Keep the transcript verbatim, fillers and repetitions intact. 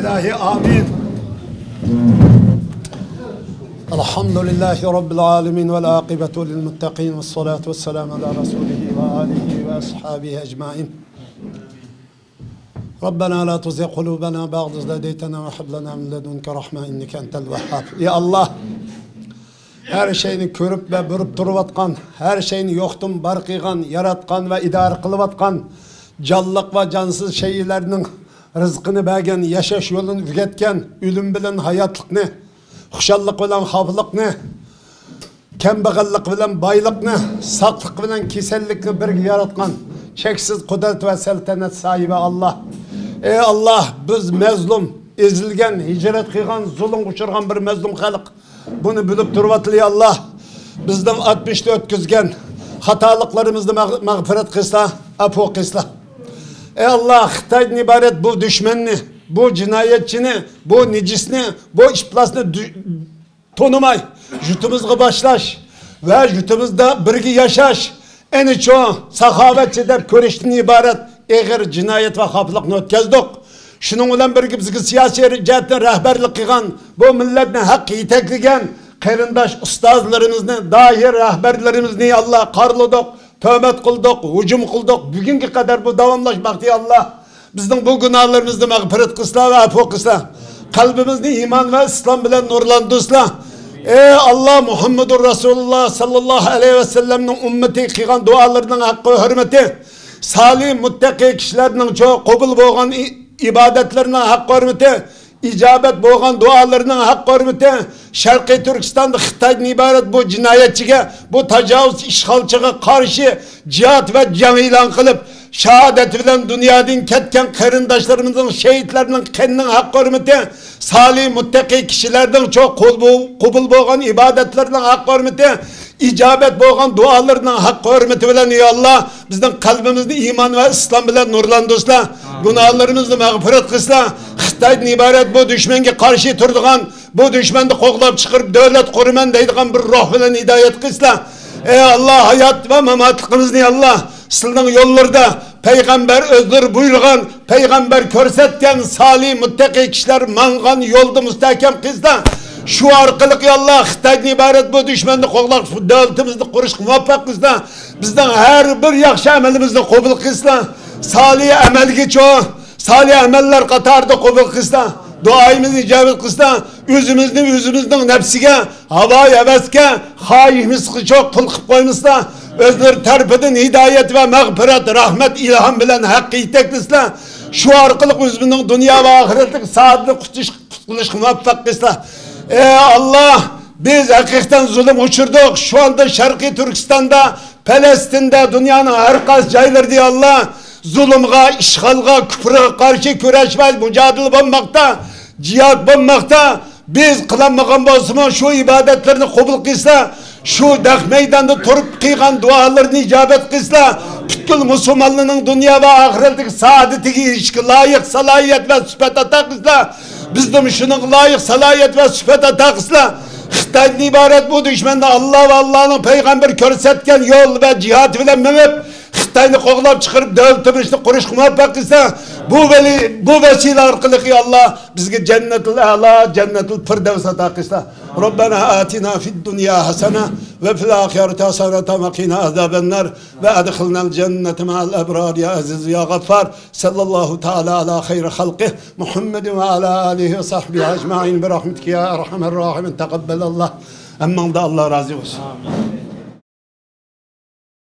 آمين. الحمد لله رب العالمين والعاقبة للمتقين والصلاة والسلام على رسوله وآله وأصحابه أجمعين. ربنا لا تزغ قلوبنا بعد إذ هديتنا وهب لنا من لدنك رحمة إنك أنت الوهاب. يا الله، ھەر شەينى كۆرۈپ ۋە بىلىپ تۇرۇۋاتقان، ھەر شەينى يوقتىن بار قىلغان، ياراتقان ۋە ئىدارە قىلىۋاتقان، جانلىق ۋە جانسىز شەيئىلەرنىڭ رىزقىنى بەرگەن، ياشاش يولىنى ئۆگەتكەن، ئۆلۈم بىلەن ھاياتلىقنى، خۇشاللىق بىلەن خاپىلىقنى، كەمبەغەللىك بىلەن بايلىقنى، ساقلىق بىلەن كېسەللىكنى بىرگە ياراتقان چەكسىز قۇدرەت ۋە سەلتەنەت ساھىبى ئاللا. ئەي ئاللا، بىز مەزلۇم، ئېزىلگەن، ھىجرەت قىلغان، زۇلۇمغا ئۇچرىغان بىر مەزلۇم خەلق. بۇنى بىلىپ تۇرۇۋاتىلى ئاللا. بىزنىڭ ئاتمىشتا ئۆتكۈزگەن خاتالىقلىرىمىزنى مەغ-، مەغپىرەت قىلسا، ئەپۇ قىلسا. ئەي ئاللا، خىتايدىن ئىبارەت بۇ دۈشمەننى، بۇ جىنايەتچىنى، بۇ نىجىسنى، بۇ ئىپلاسنى دۈ-، تونۇماي، يۇرتىمىزغا باشلاش ۋە يۇرتىمىزدا بىرگە ياشاش، ئەنە شۇ ساخاۋەتچى دەپ كۆرۈشتىن ئىبارەت ئېغىر جىنايەت ۋە خاپىلىقنى ئۆتكەزدۇق. شۇنىڭ بىلەن بىرگە بىزگە سىياسىي جەھەتتىن رەھبەرلىك قىلغان، بۇ مىللەتنى ھەققە يېتەكلىگەن قېرىنداش ئۇستازلىرىمىزنى، داھىي رەھبەرلىرىمىزنى ئاللا قارىلىدۇق، تۆھمەت قىلدۇق، ھۇجۇم قىلدۇق. بۈگۈنگە قەدەر بۇ داۋاملاشماقتا، يا ئاللا. بىزنىڭ بۇ گۇناھلىرىمىزنى مەغپىرەت قىلسىلا ۋە ئەپۇ قىلسىلا. قەلبىمىزنى ئىمان ۋە ئىسلام بىلەن نۇرلاندۇرسىلا. ئەي ئاللا، مۇھەممەدۇر رەسۇلۇللا ساللاللاھۇ ئەلەيھى ۋەسەللەمنىڭ ئۈممىتى قىلغان دۇئالىرىنىڭ ھەققى ھۆرمىتى، سالىھ مۇتتەقىي كىشىلەرنىڭچۇ قوبۇل بولغان ئى-، ئىبادەتلىرىنىڭ ھەققى ھۆرمىتى، ئىجابەت بولغان دۇئالىرىنىڭ ھەققى ھۆرمىتى، شەرقىي تۈركىستاندا خىتايدىن ئىبارەت بۇ جىنايەتچىگە، بۇ تاجاۋۇزچى ئىشغالچىغا قارشى جىھاد ۋە جەڭ ئېلان قىلىپ، شاھادەت بىلەن دۇنيادىن كەتكەن قېرىنداشلىرىمىزنىڭ، شېھىتلەرنىڭ قېنىنىڭ ھەققى ھۆرمىتى، سالىھ مۇتتەقىي كىشىلەرنىڭچۇ قوبۇل، قوبۇل بولغان ئىبادەتلىرىنىڭ ھەققى ھۆرمىتى، ئىجابەت بولغان دۇئالىرىنىڭ ھەققى ھۆرمىتى بىلەن، يا ئاللا، بىزنىڭ قەلبىمىزنى ئىمان ۋە ئىسلام بىلەن نۇرلاندۇرسىلا، گۇناھلىرىمىزنى مەغپىرەت قىلسىلا، خىتايدىن ئىبارەت بۇ دۈشمەنگە قارشى تۇرىدىغان، بۇ دۈشمەننى قوغلاپ چىقىرىپ دۆلەت قۇرىمەن دەيدىغان بىر روھ بىلەن ھىدايەت قىلسىلا. ئەي ئاللا، ھايات ۋە ماماتلىقىمىزنى، يا ئاللا، سىلىنىڭ يوللىرىدا پەيغەمبەر ئۆزلىرى بۇيرۇغان، پەيغەمبەر كۆرسەتكەن سالىھ مۇتتەقىي كىشىلەر ماڭغان يولدا مۇستەھكەم قىلسىلا. شۇ ئارقىلىق، يا ئاللا، خىتايدىن ئىبارەت بۇ دۈشمەننى قوغلاپ، دۆلىتىمىزنى قۇرۇشقا مۇۋەپپەق قىلسىلا. بىزنىڭ ھەر بىر ياخشى ئەمىلىمىزنى قوبۇل قىلسىلا. سالىھ ئەمەلگىچۇ، سالىھ ئەمەللەر قاتارىدا قوبۇل قىلسىلا. دۇئايىمىزنى ئىجابەت قىلسىلا. ئۆزىمىزنى ئۆزىمىزنىڭ نەپسىگە، ھاۋا ھەۋەسكە، خاھىشقىچۇ قۇل قىلىپ قويمىسىلا. ئۆزلىرى تەرىپىدىن ھىدايەت ۋە مەغپىرەت، رەھمەت، ئىلھام بىلەن ھەققە يېتەكلىسىلا. شۇ ئارقىلىق ئۆزىمىزنىڭ دۇنيا ۋە ئاخىرەتلىك سائادەتلىك قۇتۇلۇش-، قۇتقۇزۇشقا مۇۋەپپەق قىلسىلا. ئەي ئاللا، بىز ھەقىقەتەن زۇلۇم ئۇچرىدۇق. شۇ ھالدا شەرقىي تۈركىستاندا، پەلەستىندە، دۇنيانىڭ ھەر قايسى جايلىرىدا، يا ئاللا، زۇلۇمغا، ئىشغالغا، كۇپرغا قارشى كۈرەش ۋە مۇجادىلە بولماقتا، جىھاد بولماقتا. بىز قىلالمىغان بولسىمۇ، شۇ ئىبادەتلەرنى قوبۇل قىلسا، شۇ نەق مەيداندا تۇرۇپ قىلغان دۇئالىرىنى ئىجابەت قىلسا، پۈتكۈل مۇسۇلمانلارنىڭ دۇنيا ۋە ئاخىرەتلىك سائادىتىگە ئېرىشىشكە لايىق سالاھىيەت ۋە سۈپەت ئاتا قىلسا، بىزدىمۇ شۇنىڭغا لايىق سالاھىيەت ۋە سۈپەت ئاتا قىلسا، خىتايدىن ئىبارەت بۇ دۈشمەننى ئاللا ۋە ئاللانىڭ پەيغەمبىرى كۆرسەتكەن يول ۋە جىھاد بىلەن مېڭىپ، خىتاينى قوغلاپ چىقىرىپ، دۆلىتىمىزنى قۇرۇشقا مۇۋەپپەق قىلسا، بۇ ۋەلى، بۇ ۋەسىلە ئارقىلىق، يا ئاللا، بىزگە جەننەتۇل ئەلا، جەننەتۇل فىردەۋس ئاتا قىلسا. ربنا آتنا في الدنيا حسنة وفي الآخرة حسنة وقنا عذاب النار وأدخلنا الجنة مع الأبرار يا عزيز يا غفار. صلى الله تعالى على خير خلقه محمد وعلى آله وصحبه أجمعين برحمتك يا أرحم الراحمين. تقبل الله. ھەممىڭلاردا ئاللا رازى بولسۇن.